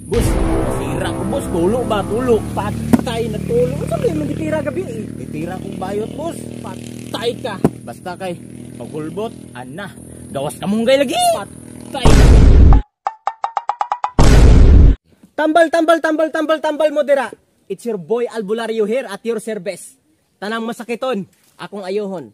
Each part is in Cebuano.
Boss, nasira ko, boss, tulo ba, tulo. Patay na tulo. Unsa ba imong gitira gabi eh? Titira kong bayot, boss. Patay ka. Basta kay pagkulbot, ana, gawas kamunggay lagi. Patay. Tambal, tambal, tambal, tambal, tambal mo dira. It's your boy Albulario here at your service. Tanang masakiton, akong ayohon.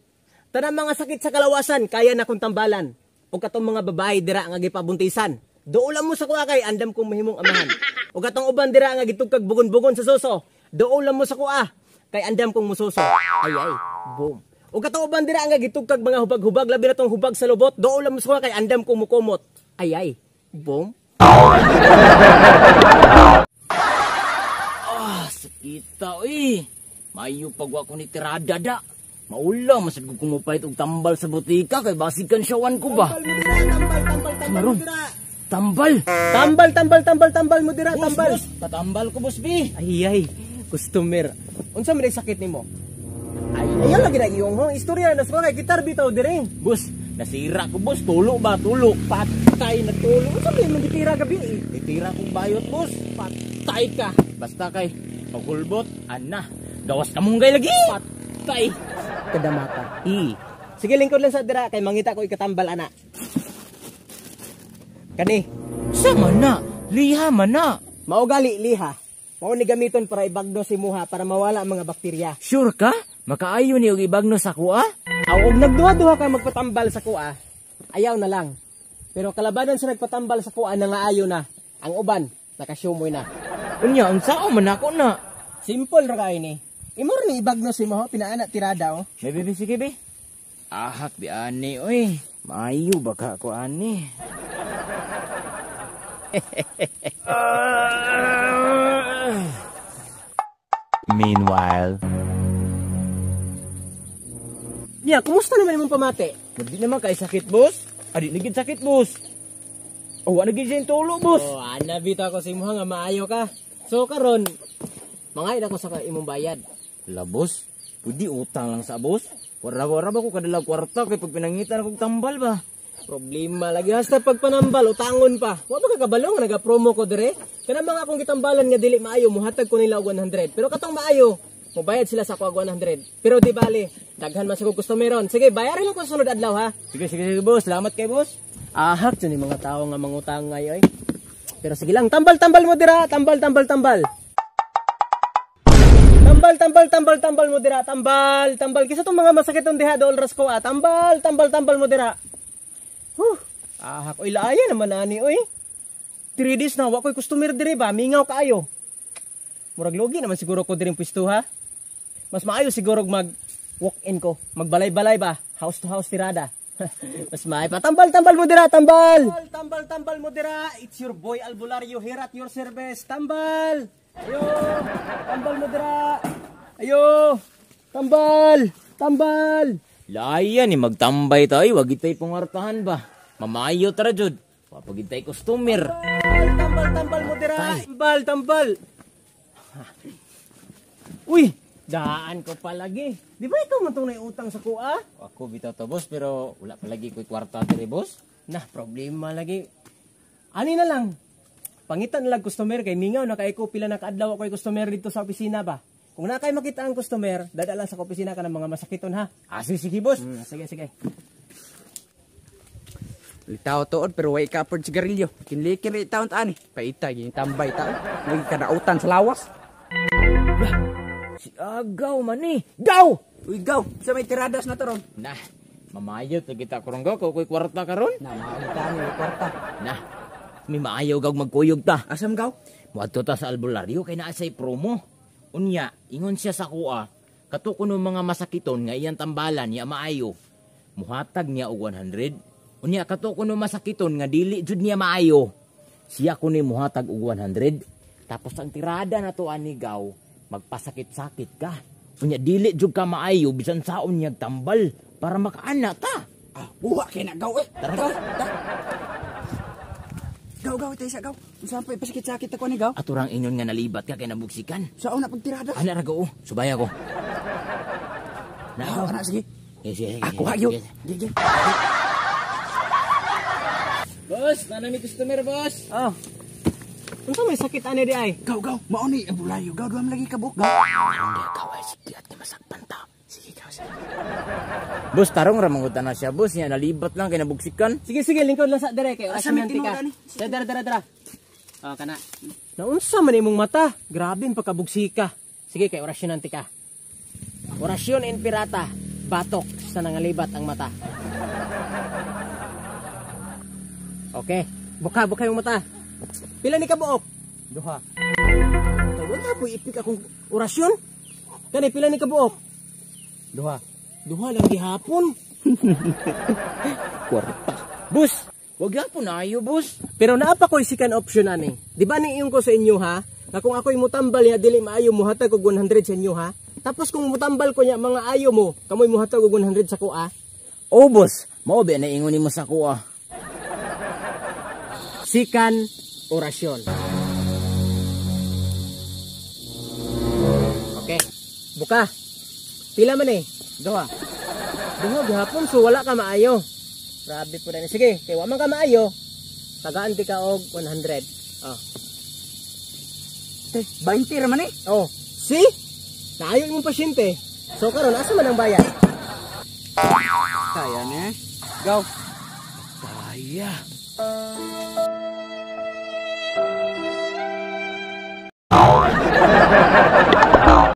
Tanang mga sakit sa kalawasan, kaya na kong tambalan. O katong mga babae dira nga gipabuntisan. Dool mo sa kuha kay andam kong mahimong amahan. O katong uban dira nga gitugkag bugon-bugon sa suso. Dool mo sa kuha kay andam kong mususo. Ay ay, boom. O katong uban dira nga gitugkag mga hubag-hubag, labi na tong hubag sa lubot. Dool mo sa kuha kay andam kong mukumot. Ay ay, boom. Ah, sakita oy. Mayo pagwa ko ni tirada da. Maula masad ko kumupait og tambal sa botika kay basig kan siyawan ko ba. Tambal mo dira, tambal, tambal, tambal mo Maron. dira. Tambal. Tambal, tambal, tambal, tambal mo dira, Boss, tambal. boss, patambal ko, boss B. Ay ay, customer. Unsa man ay sakit nimo? Ay, ayaw lagi na iyong ho. Istorya na sa kay gitar bitaw dire. Boss, nasira ko, boss, tulo ba, tulo. Patay na tulo. Unsa ba imong gitira gabi eh? Titira kong bayot, boss. Patay ka. Basta kay pagkulbot, ana, gawas kamunggay lagi. Patay. Kadamata. I. Sige, lingkod lang sa dira kay mangita ko ikatambal ana. Kani, Sama na, liha man na. mao gali liha. Mao ni gamiton para ibagno si muha para mawala ang mga bakterya. Sure ka? Makaayo ni og ibagno sa kuha? Aw, og nagduha-duha ka magpatambal sa kuha, ayaw na lang. Pero kalabanan sa nagpatambal sa kuha na nga ayo na. Ang uban, nakasyumoy na. Unya, unsaon man ako na? Simple ra kayo ni. Imo ra ni ibagno si mo, pinaana tirada oh. May bibi, sige bi. Ahak bi ani oy. Maayo ba ka ko ani? Meanwhile. Niya, kumusta naman imong pamate? Di naman kay sakit, boss. Adi na gid sakit, boss. Oh, wa na gid siya tulo, boss. Oh, ana bitaw ko sa imuha nga maayo ka. So karon, mangain ako sa imong bayad. La, boss. Pwede utang lang sa boss. Wara-wara ba ko kadala kwarta kay pag pinangitan akong tambal ba? Problema lagi hasta pagpanambal utangon pa. Wa ba ka kabalo nga naga-promo ko dire? Kana mga akong gitambalan nga dili maayo muhatag ko nila og 100. Pero katong maayo, mobayad sila sa ako og 100. Pero di bale, daghan man sa kog customeron. Sige, bayarin lang ko sa sunod adlaw ha. Sige, sige, sige, boss. Salamat kay boss. Ahak jud ni mga tawo nga mangutang ngay oy. Pero sige lang, tambal tambal mo dira, tambal tambal tambal. Tambal tambal tambal tambal mo dira, tambal tambal. Kisa tong mga masakit tong diha dool ras ko ah. Tambal tambal tambal mo dira. Huh. Ahak oy laaya naman ani oy. 3 days na wa koy customer dire ba, mingaw kaayo. Murag lugi naman siguro ko diring pwesto ha. Mas maayo siguro mag walk-in ko, magbalay-balay ba, house to house tirada. Mas maayo pa. Tambal tambal mo dira, tambal. Tambal tambal mo dira. It's your boy Albulario here at your service. Tambal. Ayo, tambal mo dira. Ayo. Tambal, tambal. Laya ni magtambay tayo, wag itay pangartahan ba. Mamayo tara jud. Wapag itay customer. Tambal, tambal, tambal mo dira. Tambal, tambal. Uy, daan ko palagi. Di ba ikaw man tong utang sa kuha? Ako bitaw to, boss, pero wala palagi ko'y kwarta diri, boss. Nah, problema lagi. Ani na lang. Pangitan na lang customer kay mingaw na kay ko pila na kaadlaw ako'y customer dito sa opisina ba. Kung na kay makita ang customer, dada lang sa opisina ka ng mga masakiton ha. Ah, sige, sige, boss. Sige, sige. Litaw tuod pero way ka afford sigarilyo. Kinlikin rin taon ani. Paita gini tambay taon. Way ka nautan sa lawas. Si Agaw man eh. Gaw! Uy gaw, sa may tiradas na to ron. Nah, mamayot na kita karon gaw, ko'y kwarta karon. Na maunta ni kwarta. Nah, may maayaw gaw magkuyog ta. Asam gaw? Muadto ta sa albularyo kay naa say promo. Unya, ingon siya sa kuha, kato kuno mga masakiton nga iyang tambalan niya maayo. Muhatag niya og 100. Unya kato kuno masakiton nga dili jud niya maayo. Siya kuno muhatag og 100. Tapos ang tirada na to ani gaw, magpasakit-sakit ka. Unya dili jud ka maayo bisan saon niya tambal para makaana ta. Ah, buha kay na gaw eh. Tara. Gaw, ta. Gaw gaw tayo sa gaw. Unsa pa ipasakit-sakit ako ni gaw? Aturang ingon nga nalibat ka kay nabuksikan. Sa una pagtirada. Ana ra go, subaya ko. Na Ah, ana sige. Sige, sige, Ako sige, hayo. sige. Sige. Boss, na nami customer, boss. Oh. Unsa may sakit ani di ay? Gaw, gaw, mao ni albularyo. Gaw, duha man lagi ka buok, gaw. Hindi ka ay sige at masakpan ta. Sige ka sige. Boss, tarong ra mangutan na siya, boss. Niya nalibat lang kay nabugsikan. Sige sige, lingkod lang sa dire kay Asa may orasyonan tika. tinuod ani? Dara dara dara. Oh, kana. Naunsa man imong mata? Grabe ang pagkabugsika. Sige kay orasyonan tika. Orasyon in pirata, batok sa nangalibat ang mata. Okay, buka buka yung mata. Pila ni kabuok? Duha. Kay wala po ipik akong orasyon. Kani pila ni kabuok? Duha. Duha lang gihapon. Kwarta. Boss, wag gyapon ayo, boss. Pero naa pa ko'y second option ani. Di ba niiyon ko sa inyo ha? Na kung ako'y mutambal niya dili maayo muhatag og 100 sa inyo ha? Tapos kung mutambal ko niya mga ayo mo, kamoy muhatag og 100 sa ko ah. Oh, boss, mao ba na ingon nimo sa kuha? Second orasyon. Okay. Buka. Pila man eh? Duha. Duha gihapon so wala ka maayo. Grabe po na. Sige, kay wa man ka maayo, tagaan ti ka og 100. Oh. Te, 20 ra man eh. Oh, see? Naayo imong pasyente. So karon asa man ang bayad? Kaya ni. Gaw. Kaya.